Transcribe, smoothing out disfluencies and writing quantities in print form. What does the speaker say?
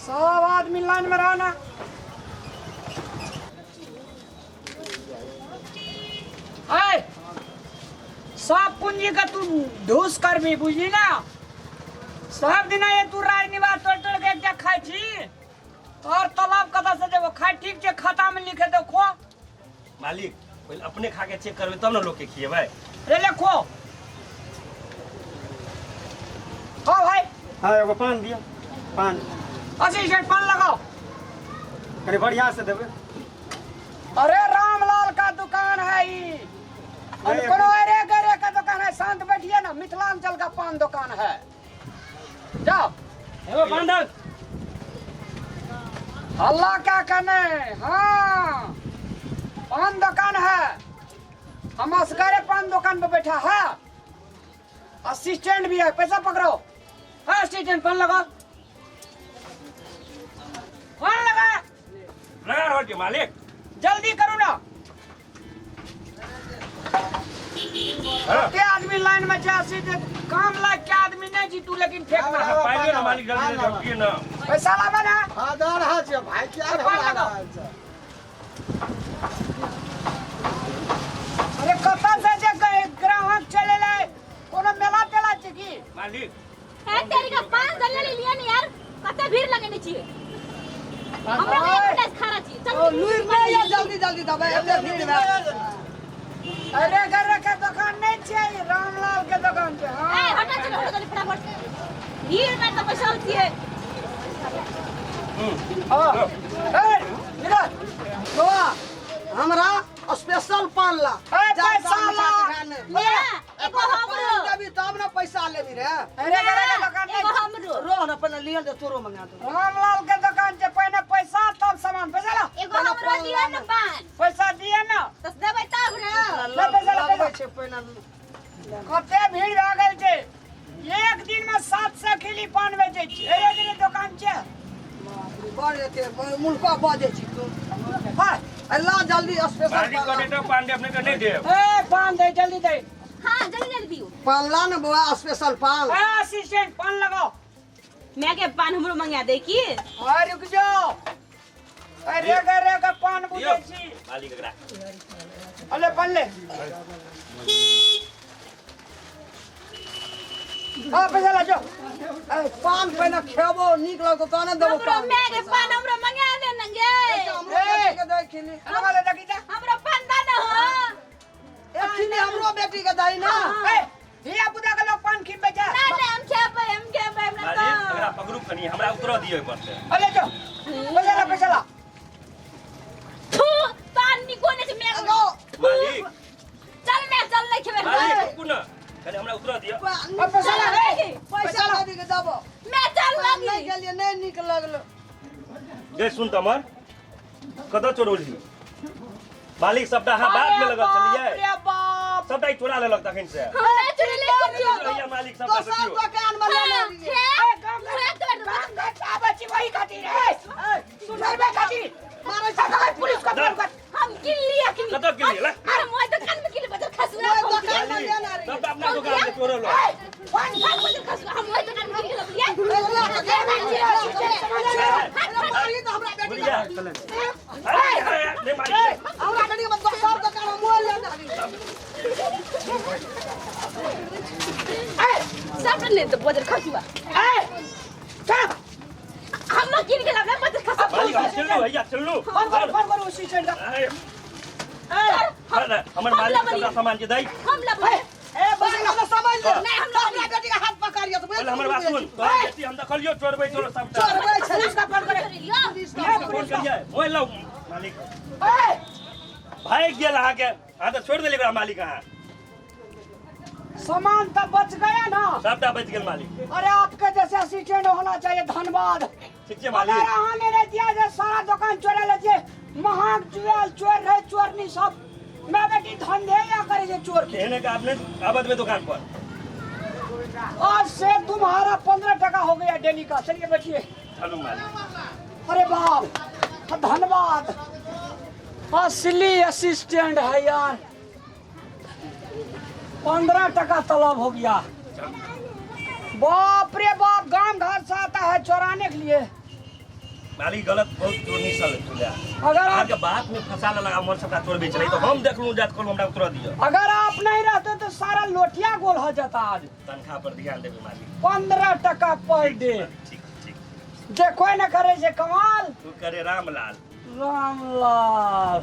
सब आदमी लाइन में रहो ना। ऐ, सब पूंजी का तू ढूस करबी, बुझली ना? सब दिन ये तू राजनिवास तोड़ तोड़ के एकटा खाइ छी और तालाब कतऽ से जेबो खाइ। ठीक छै, खाता में लिखे दो, खो। मालिक, पहिले अपने खा के चेक करबै तब ने लोक के खिएबै। रे ले, खो। हाँ भाई। हाँ, एगो पान दिअ, पान। 80 सेंट पान लगाओ। कनि बढ़िया से देबै। अरे, रामलाल का दुकान है ई। और नहीं, कोनो अरे गरे का दुकान है? शांत बैठिए ना, मिथिलांचल का पान दुकान है, जाओ। एगो पान दऽ। हल्ला क्या करने? हाँ, पान दुकान है, हम असगरे पान दुकान पे बैठा है, असिस्टेंट भी है। पैसा पकड़ो। हाँ असिस्टेंट, पान लगाओ, पान लगा। लगा रहल छी मालिक। जल्दी करू ना। हाँ। के आदमी लाइन में जा सीधे काम लायक के आदमी नहीं जी तू, लेकिन फेंकना है। पाइलियो ना मालिक, जल्दी जल्दी ना। पैसा लावा ना। हाँ, दऽ रहल छियौ भाई, किया पान घबरा लगाओ। रहल छै? अरे, कतऽ से जे ग्राहक चले ले, कोनो मेला तेला छै की? मालिक। है तेरी का पान दले ले लिया ने यार, कते भीड़ लगेने छियै, हमरा के एक मिनट खड़ा छी, चल। ओ लुरि नहि यऽ, जल्दी जल्दी देबै, एते भीड़ भए गेल। अरे, घर के दुकान नहीं छै, रामलाल के दुकान छै। ए। हाँ। हटा, चल, हटा जल्दी फटाफट, भीड़ में तो पैसा छियै। हाँ। ए, निकल। बौआ, हमरा स्पेशल पान ला। ए, जा, पैसा जा, ला। मिठा तिठा नहि। ले, एगो पान हमरो। देबी तब ने पैसा लेबी रे। अरे, घर के दुकान नहीं। एगो हमरो। रोह ने, पहिने लिहन दे, तोरो मंगा दो। रामलाल के दुकान छै, पहले पैसा तब सामान। पैसा ला। एगो हमरो दियो ने पान। पैसा दिए ना। तो देबै तब ने। ले पैसा, ला। लगबै पैसा। छै पहिने। कते भीड़ भए गेल छै, एक दिन में 700 खिली पान बेचै छै। अरे रे, दुकान छै। बड़ एते मुल्का बजै छी तू। हाँ। अल्लाह, जल्दी स्पेशल मालिक। पान ला। कटे तो पान दे, अपने के नहीं देब। ए, पान दे, जल्दी दे। हां, जल्दी जल्दी दियो। पान ला ने बौआ, स्पेशल पान। ए असिस्टेंट, पान लगाओ। मैं के पान हमरो मंगा दे की? आ, रुक जाओ। अरे गे रे के पान दियौ बुझै छी। मालिक एकरा। अले, पान ले। हाँ, पैसा ला, जाओ। ए, पान पहिने खेबो, नीक लगतो तहने देबो। हमरो पान। मैं के पान हमरो मंगा दे न गे। हमरो बेटी के दे खिली। लगा ले, देखी जा। हमरो पान दा न हो। एक खिली हमरो बेटी के दही ना। ए, धिया पुता के लोग पान खिबे जा। ना ना, हम खेबै, हम खेबै, हमरा मालिक, एकरा तो पकड़ू कनी, हमरा उतरऽ दियौ एहि पर से। अले, जाओ, पैसा ला, पैसा ला। थू, पान निको नै छै मैं। एगो मालिक। चल मैं, चल, नहीं खेबै। मालिक, रुकू न कनी, हमरा उतरऽ दियौ। अब पैसा ला रे। पैसा दे के देबो। मैं चल पान नहि लगी। गेलियै, नहि नीक लगलो। गे सुन तमर, कतऽ चोरौलही? मालिक, सबटा अहाँ बात में लगल छलियै। बाप रे बाप। सबटा ई चोरा लेलक तखन से। हम नहीं चोरेले कुछो। भैया, मालिक, सबटा दोसर देखियौ। दोकान मे लेने रहियै। ए, गाम घर, गाम घर से आबै छी वही खातिर, ए सुधरबे खातिर। मारै सब जगह पुलिस को फोन कर। हम किन लिया किन? कतऽ किनलियै? ला। अरे, मोय दुकान में किन बजर खसुआ। ओहि दोकान मे लेने रहियै। सबटा अपना दुकान से चोरल। ए, फोन हम बजर खसुआ, हम ओहि दुकान में किन लिया। मारी तऽ हमरा बेटी के। बुढ़िया अरे अरे, नहीं मालिक। हमरा बेटी के दोसर दोकान मे मोबाइल लेने रहियै। सब ले तो बजर खसुआ। ए, चल। हम किन के लाबले बजर खसुआ। मालिक, हम चलू, भैया, चलू। फोन कर, फोन करू उसी चल। अरे, ए, अरे, हमर मालिक सबटा सामान के दै। हम लबले। ए, बस हमरा समझ ले। नहीं, हम तो हमरा बेटी के हाथ पकड़ियो तऽ पहिले हमर बात सुन, तोहर बेटी हम देखलियो चोरबै चोर सबटा। चोरबै छै। पुलिस का फोन करे। लियो। फोन करियै, मोबाइल लाउ मालिक। ए, भागि गेल अहाँके, अहाँ तऽ छोड़ि देलियै ओकरा मालिक अहाँ। सामान तो बच गया ना? सबटा बचि गेल मालिक। अरे, आपके जैसे असिस्टेंट होना चाहिए, धन्यवाद। ठीक छै अगर मालिक। अहाँ नहीं रहतिया जे सारा दुकान चोरा लेतिए। महाग जुएल चोर रहे, चोरनी सब मैं बेटी धंधे या करे जे चोर के। एहने के आपने आबत में दुकान पर। आज से तुम्हारा 15 टका हो गया डेली का। चलिए, बैठिए। चलू मालिक। अरे बाप, धन्यवाद। असली असिस्टेंट है यार, 15 टका तलब हो गया। बाप रे बाप, गांव घर से आता है चोराने के लिए। मालिक गलत बहुत चोरनी सल तुला। अगर अहाँ आप के बात में फंसा लेलक हमर सबटा चोरबे छलै तऽ हम देखलहुँ जात कहलहुँ हमरा उतर दिअ। अगर आप नहीं रहते तो सारा लोटिया गोल हो जाता आज। तनख्वाह पर ध्यान देबै मालिक। 15 टका पर डे। ठीक ठीक। जे कोई न करे से कमाल। तू करे रामलाल। रामलाल।